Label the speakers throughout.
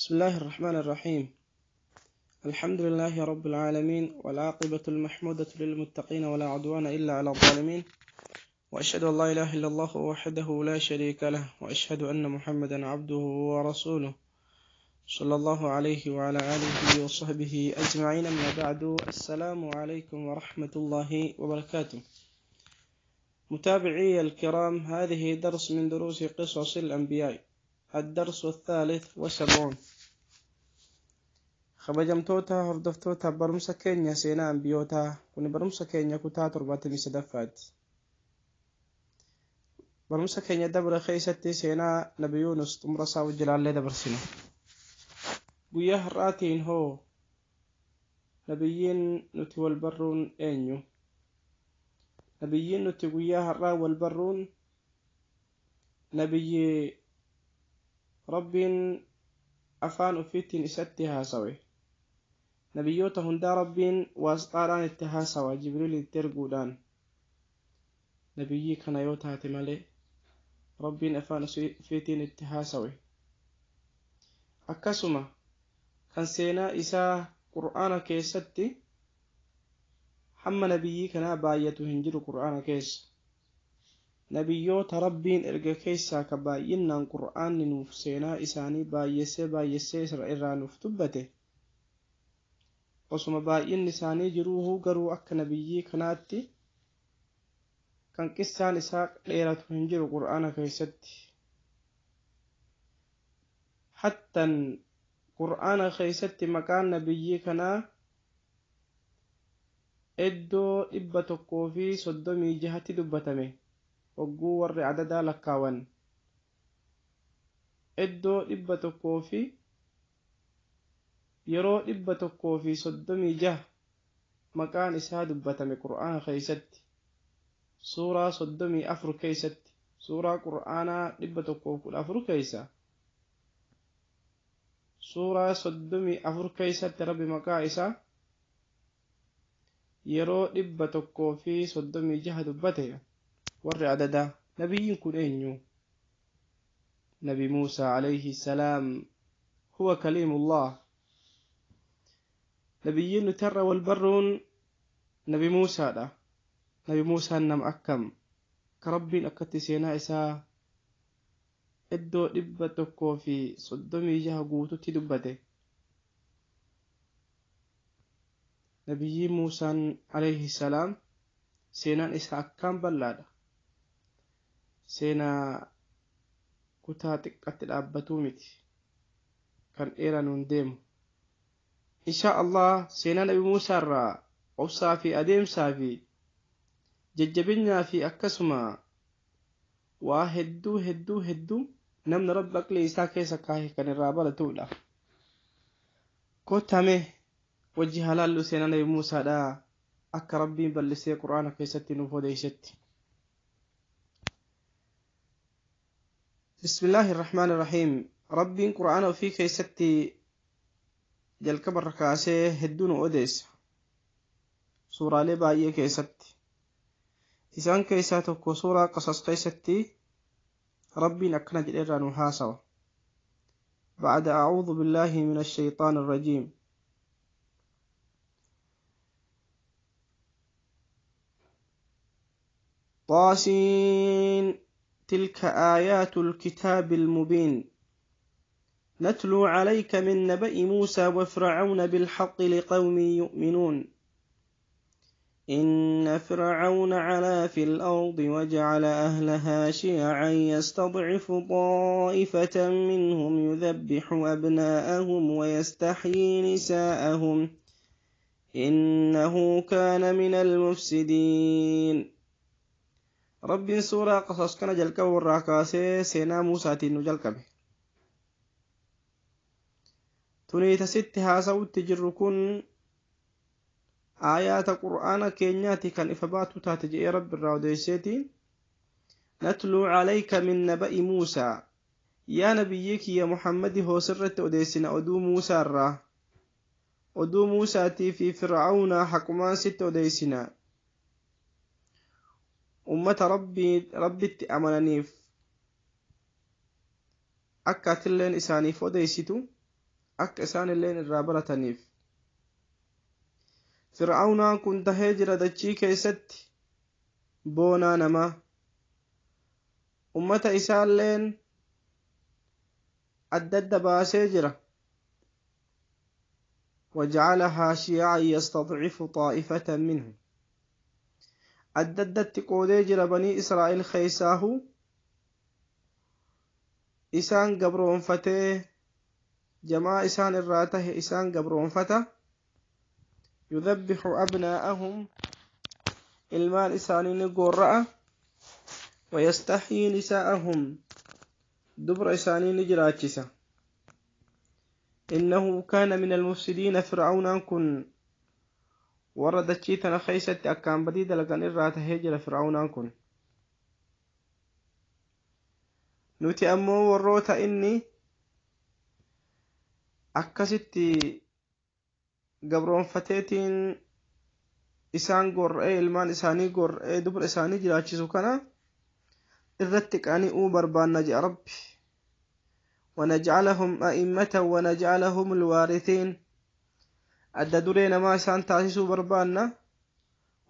Speaker 1: بسم الله الرحمن الرحيم. الحمد لله رب العالمين، والعاقبة المحمودة للمتقين، ولا عدوان إلا على الظالمين، وأشهد أن لا إله إلا الله وحده لا شريك له، وأشهد أن محمدا عبده ورسوله صلى الله عليه وعلى آله وصحبه أجمعين. أما بعد، السلام عليكم ورحمة الله وبركاته. متابعي الكرام، هذه درس من دروس قصص الأنبياء، الدرس 73. Kabajamtoota hordoftoota barumsa keenya seenaa ambiyootaa, kun barumsa keenya kutaa 73ffaati. Barumsa keenya dabra keessatti seenaa Nabi Yuunus xumura isaa wajjilaallee dabarsina. Guyyaa har'aatiin hoo nabiyyiin nuti wal barruun eenyu? Nabiyyiin nuti guyyaa har'aa wal barruun nabiyyi Rabbiin afaan ofiitiin isatti haasawe. Nabiyyoota hundaa Rabbiin waasxaadhaan itti haasawa, Jibriil itti erguudhaan. Nabiyyii kana yoo taate malee Rabbiin afaan ofiitiin itti haasawe. Akkasuma kan seenaa isaa Qur'aana keessatti hamma nabiyyii kanaa baay'atu hin jiru Qur'aana keessa. Nabiyyoota Rabbiin erga keessaa ka baay'inaan Qur'aanni nuuf seenaa isaanii baay'essee baay'essee irraa nuuf dubbate, osuma baay'inni isaanii jiruuhuu garuu akka nabiyyii kanaatti kan qissaan isaa dheeratu hin jiru Qur'aana keessatti. Hattan Qur'aana keessatti maqaan nabiyyii kanaa iddoo 136tti dubbatame. Hogguu warri adadaa lakkaawan iddoo 100 fi yeroo 136 maqaan isaa dubbatame Qur'aana keessatti, suuraa 34 keessatti, suuraa Qur'aanaa 114 keessa, suuraa 34 keessatti Rabbi maqaa isaa yeroo 136 dubbate. Warri adadaa nabiyyiin kun eenyu? Nabi Muusaa alayhi salaam, huwa kaliimullah. Nabiyyiin nuti har'a wal barruun Nabi Muusaadha. Nabi Muusaan nama akkam ka Rabbiin akkatti seenaa isaa iddoo 136 guututti dubbate? Nabiyyiin Muusaan alayhi salaam seenaan isaa akkaan bal'aadha. Seenaa kutaa xiqqatti dhaabbatuu miti, kan dheeraa nuun deemu. Insha Allah seenaa Nabi Muusaa irraa obsaa fi adeemsaa fi jajjabinyaa fi akkasuma waa hedduu hedduu hedduu namni Rabbi aqlii isaa keessa kaahe kan irraa baratudha. Kottame wajji halaallu seenaa Nabi Muusaadha akka Rabbiin bal'isee Qur'aana keessatti nuuf odeessetti. بسم الله الرحمن الرحيم. ربي قرآن في كيستي جلك بركاسه هدون أوديس سورة لباية كيستي إسان كيساتك سورة قصص كيستي ربي نكنا جلران هاسوا. بعد أعوذ بالله من الشيطان الرجيم. طاسين تلك آيات الكتاب المبين نتلو عليك من نبأ موسى وفرعون بالحق لقوم يؤمنون. إن فرعون علا في الأرض وجعل أهلها شيعا يستضعف طائفة منهم يذبح أبناءهم ويستحيي نساءهم إنه كان من المفسدين. رب سورة قصص كان جلك والراكاسي سينا موسى تنو جلك تني تست هاسو تجركن آيات قرآن كينياتي كان إفباتو تاتجي رب الراوديسيتين. نتلو عليك من نبأ موسى، يا نبيك يا محمد هو سرت أديسنا أدو موسى الرا أدو موسى تي في فرعون حكمان ست أديسنا أمة ربي ربي أمنانيف أكاتلين إسانيف أديستو Akka isaan illeen irraa barataniif. Fir'aawnaan kun tahee jira dachii keessatti boonaa namaa. Ummata isaalleen adda adda baasee jira. وجعلها شيعا يستضعف طائفة منهم. Adda addatti qoodee jira banii Israa'el keeysaahu isaan gabroonfatee jamaa isaan irraa tahe isaan gabroonfata. يذبح أبناءهم ilmaan isaanii ni gorra'a. ويستحيي نساءهم dubra isaanii ni jiraachisa. إنه كان من المفسدين. Fir'aawnaan kun warra dachii tana keeysatti akkaan badii dalagan irraa tahee jira fir'aawnaan kun. Nuti ammoo warroota inni akkasitti gabroonfateetiin isaan gorra'ee ilmaan isaanii gorra'ee dubra isaanii jiraachisu kana irratti qani'uu barbaanna jedha Rabbi. ونجعلهم أئمة ونجعلهم الوارثين. Adda duree namaa isaan taasisuu barbaanna,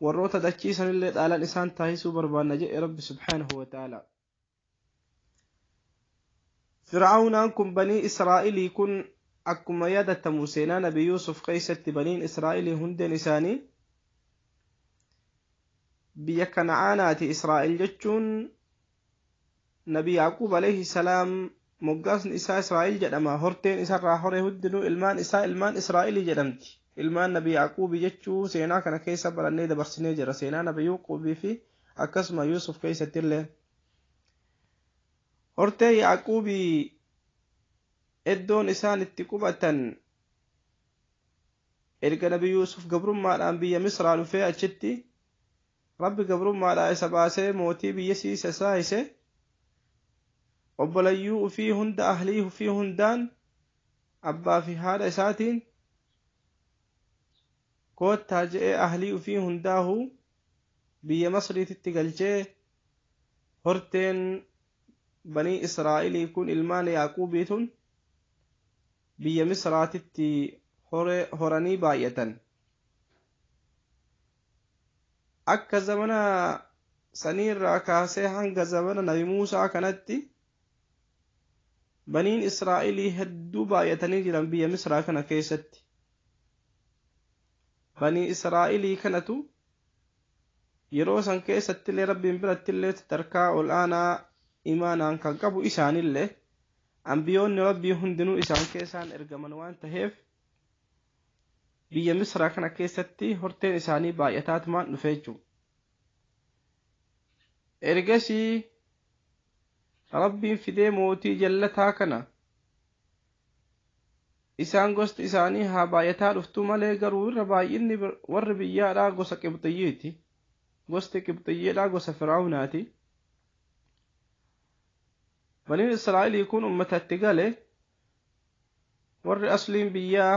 Speaker 1: warroota dachiisanillee dhaalan isaan taasisuu barbaanna jedhe Rabbi سبحانه وتعالى. Fir'aawnaan kun banii Israa'ilii kun akkuma yaadatamu seenaa Nabi Yuusuf keessatti baniin Israa'ilii hundeen isaanii biyya Kana'aanaati. Israa'el jechuun Nabi Yaaqub عليه السلام moggaasni isaa Israa'el jedhama. Horteen isarraa horee hundinuu ilmaan isaa ilmaan Israa'ilii jedhamti. Ilmaan Nabi Yaquubi jechuu seenaa kana keessa barannee dabarsinee jira. Seenaa Nabi Yaquubii fi akkasuma Yuusuf keessatti illee. Hortee Yaquubii iddoon isaan itti qubatan erga Nabi Yuusuf gabrummaadhaan biyya Misraa dhufee achitti Rabbi gabrummaadhaa isa baasee mootii biyya siisa isaa hise obbolayyuu ufii hunda ahlii ufii hundaan abbaa fi haadha isaatiin koottaa je'ee ahlii ufii hundaahu biyya Masriititti galchee horteen banii Israa'ilii kun ilmaan Yaaquubii tun biyya Misraatitti horanii baay'atan. Akka zamana saniirraa kaasee hanga zamana Nabi Muusaa kanatti baniin Israa'ilii hedduu baay'atanii jiran biyya Misraa kana keessatti. Banii Israa'ilii kanatu yeroo san keessattillee Rabbiin birattillee sadarkaa ol aanaa imaanaan kan qabu isaanillee ambiyoonni Rabbii hundinuu isaan keessaan ergaman waan taheef biyya Misraa kana keessatti horteen isaanii baay'ataatumaan dhufe jechuudha. Ergasii Rabbiin fidee mootii jallataa kana isaan gosti isaanii haa baay'ataa dhuftu malee garuu irra baay'inni warri biyyaadhaa gosa Qibxiyyiiti. Gosti Qibxiyyiidhaa gosa Fir'aawnaati. Baniin Israa'elii kun uummatatti gale warri asliin biyyaa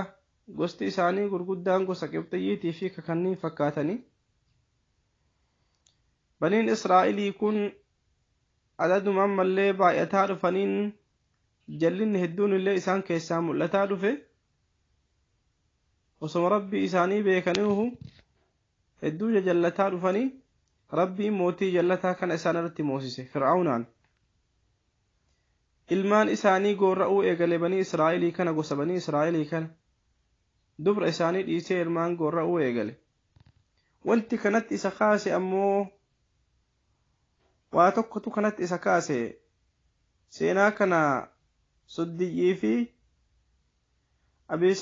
Speaker 1: gosti isaanii gurguddaan gosa Qibxiyyiitii fi kanneen fakkaatanii. Baniin Israa'elii kun adaduma ammallee baay'ataa dhufaniin jallinni hedduun illee isaan keessaa mul'ataa dhufe. Osoma Rabbii isaanii beekaniihu hedduu jajallataa dhufanii Rabbiin mootii jallataa kana isaan irratti moosise Fir'aawnaan. Ilmaan isaanii gorra'uu eegale banii Israa'elii kana gosa banii Israa'elii kana dubra isaanii dhiisee ilmaan gorra'uu eegale. Wanti kanatti isa kaase ammoo waa tokkotu kanatti isa kaase. Seenaa kana Suddiyyii fi Abii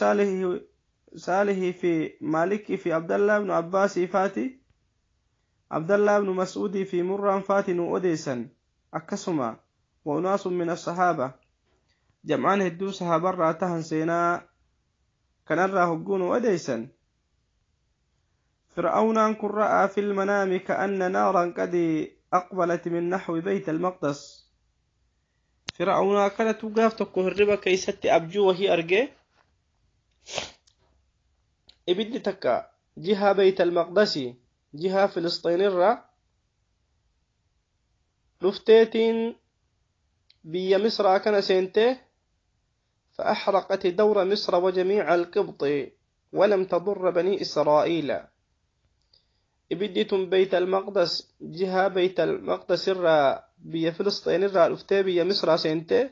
Speaker 1: Saalihii fi Maalikii fi Abdallaa ibnu Abbaasii faati Abdallaa ibnu Mas'uudii fi Murraan faati nu odeessan. Akkasuma وأناس من الصحابة jam'aan hedduu sahaabarraa tahan seenaa kanarraa hogguun odeessan. Fir'aawnaan kun رأى في المنام كأن نارا قد أقبلت من نحو بيت المقدس. Fir'aawnaa kanatu gaaf tokko hirriba keeysatti abjuu wahii arge ibiddi takka jihaa Beyt almaqdasi jihaa Filisxiinirra dhufteetiin biyya Misraa kana seentee فأحرقت دور مصر وجميع القبط ولم تضر بني إسرائيل. Ibiddi tun Beyt al-Maqdas, jihaa Beyt al-Maqdas irraa biyya Filisxeen irraa dhuftee biyya Misraa seentee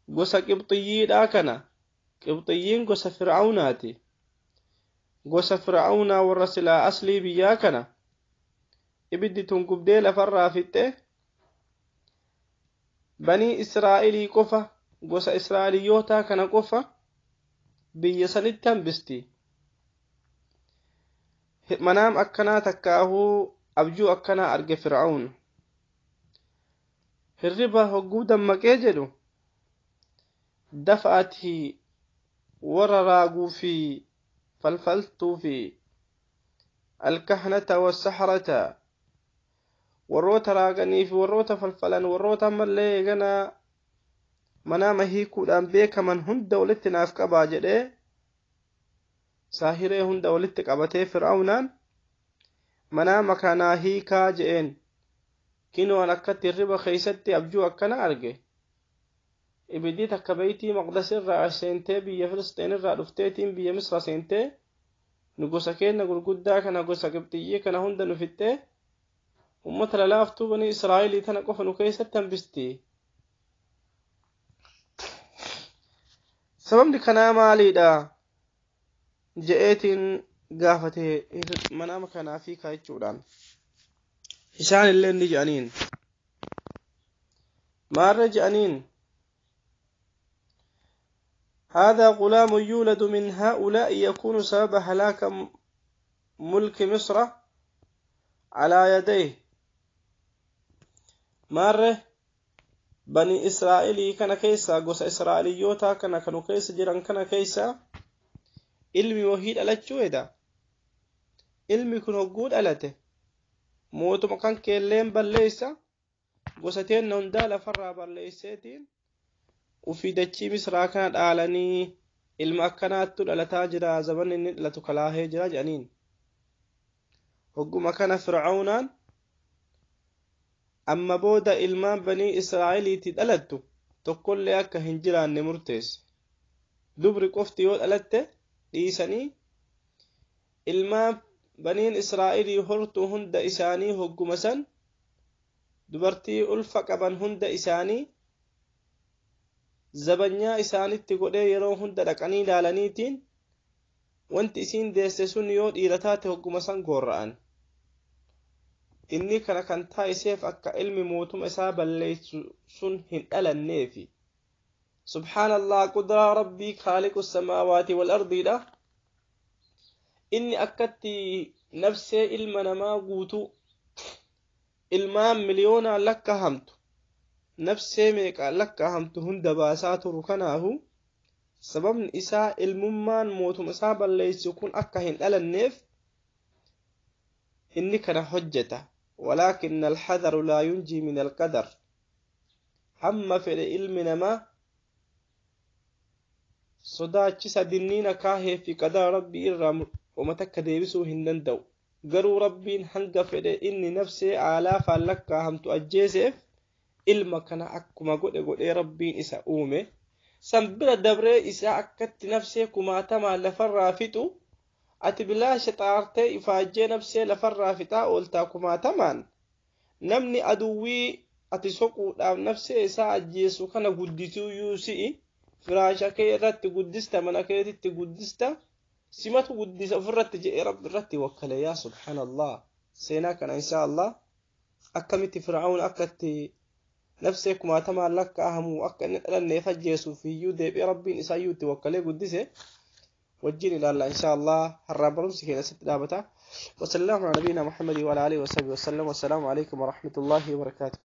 Speaker 1: gosa Qibxiyyiidhaa kana. Qibxiyyiin gosa Fir'aawnaati. Gosa Fir'aawnaa warra silaa aslii biyyaa kana ibiddi tun gubdee lafarraa fixxee Banii Israa'elii qofa, gosa Israa'eliyyootaa kana qofa biyya sanitti hambisti. Manaam akkanaa takkaahuu abjuu akkanaa arge Fir'aawn. Hirriba hogguu dammaqee jedhu dafa'atii warra raaguu fi falfaltuu fi alkahnata wassaharata, warroota raaganii fi warroota falfalan, warroota ammallee ganaa manaama hiikuudhaan beekaman hunda walitti naaf qabaa jedhee saahiree hunda walitti qabatee Fir'aawnaan manaama kanaa hiikaa je'een. Kinoon akkatti hirriba keeysatti abjuu akkana arge, ibiddi takka Beytii Maqdas irraa seentee biyya Filisxeen irraa dhufteetiin biyya Misra seentee nu gosa keenya gurguddaa kana, gosa Qibxiyyii kana hunda nu fixxee ummata lalaaftuu Banii Israa'elii tana qofa nu keessatti hambisti. Sababni kanaa maaliidha je'eetiin gaafate manaama kanaa hiikaa jechuudhaan. Isaan illee ni je'aniin. Maarra je'aniin? هذا غلام يولد من هؤلاء يكون سبب هلاك ملك مصر على يديه. Maarre Bani Israa'elii kana keessa, gosa Israa'eliyyootaa kana kanu keessa jiran kana keessa ilmi wahii dhalachuu eda. Ilmi kun hogguu dhalate mootuma kan keelleen balleessa, gosa teenna hundaa lafarraa balleesseetiin ufii dachii Misraa kana dhaalanii, ilma akkanaattu dhalataa jira, zamanni inni dhalatu kalaahee jira jedhaniin. Hogguma kana Fir'aawnaan amma booda ilmaan Banii Israa'eliitti dhalattu tokkollee akka hin jiraanne murteesse. Dubri qofti yoo dhalatte dhiisanii ilmaan Baniin Israa'elii hortuu hunda isaanii hogguma san dubartii ulfa qaban hunda isaanii zabanyaa isaanitti godhee yeroo hunda dhaqanii ilaalaniitiin wanti isiin deesse sun yoo dhiira taate hogguma san gorra'an. Inni kana kan taasiseef akka ilmi mootuma isaa balleessu sun hin dhalanneefi. Subhaanallah, qudraa Rabbii khaaliqu samaawaati wal ardiidha. Inni akkatti nafsee ilma namaa guutuu, ilmaan miliyoonaan lakkaa'amtu, nafsee meeqaan lakkaa'amtu hunda baasaa turu kanaafu sababni isaa ilmummaan mootuma isaa balleessu kun akka hin dhalanneef inni kana hojjeta. ولكن الحذر لا ينجي من القدر. Hamma fedhe ilmi namaa sodaachisa dinniina kaahee fi qadara Rabbii irraa uma takka deebisuu hin danda'u. Garuu Rabbiin hanga fedhe inni nafsee aalaafaan lakkaa'amtu ajjeeseef ilma kana akkuma godhe godhee Rabbiin isa uume. San bira dabree isaa akkatti nafsee kumaatamaan lafarraa fixu, ati bilaasha xaartee ifaajjee nafsee lafarraa fixaa ooltaa kumaatamaan. Namni aduwwii ati soquudhaaf nafsee isaa ajjeesu kana guddisuuyyuu si'i firaasha kee irratti guddista, mana keetitti guddista, simatu guddisa ofirratti jedhee Rabbi irratti wakkale. Yaa subhaanallah, seenaa kana insha Allah akkamitti Fir'aawun akkatti nafsee kumaatamaan lakkaa'amu akka inni dhalanneef ajjeesuuf iyyuu deebi'ee Rabbiin isaayyuu itti wakkalee guddise wajjin ilaalla insha Allah. Har'aa barumsi keenya asitti dhaabata. وصلى الله على نبينا محمد وعلى اله وصحبه وسلم، والسلام عليكم ورحمه الله وبركاته.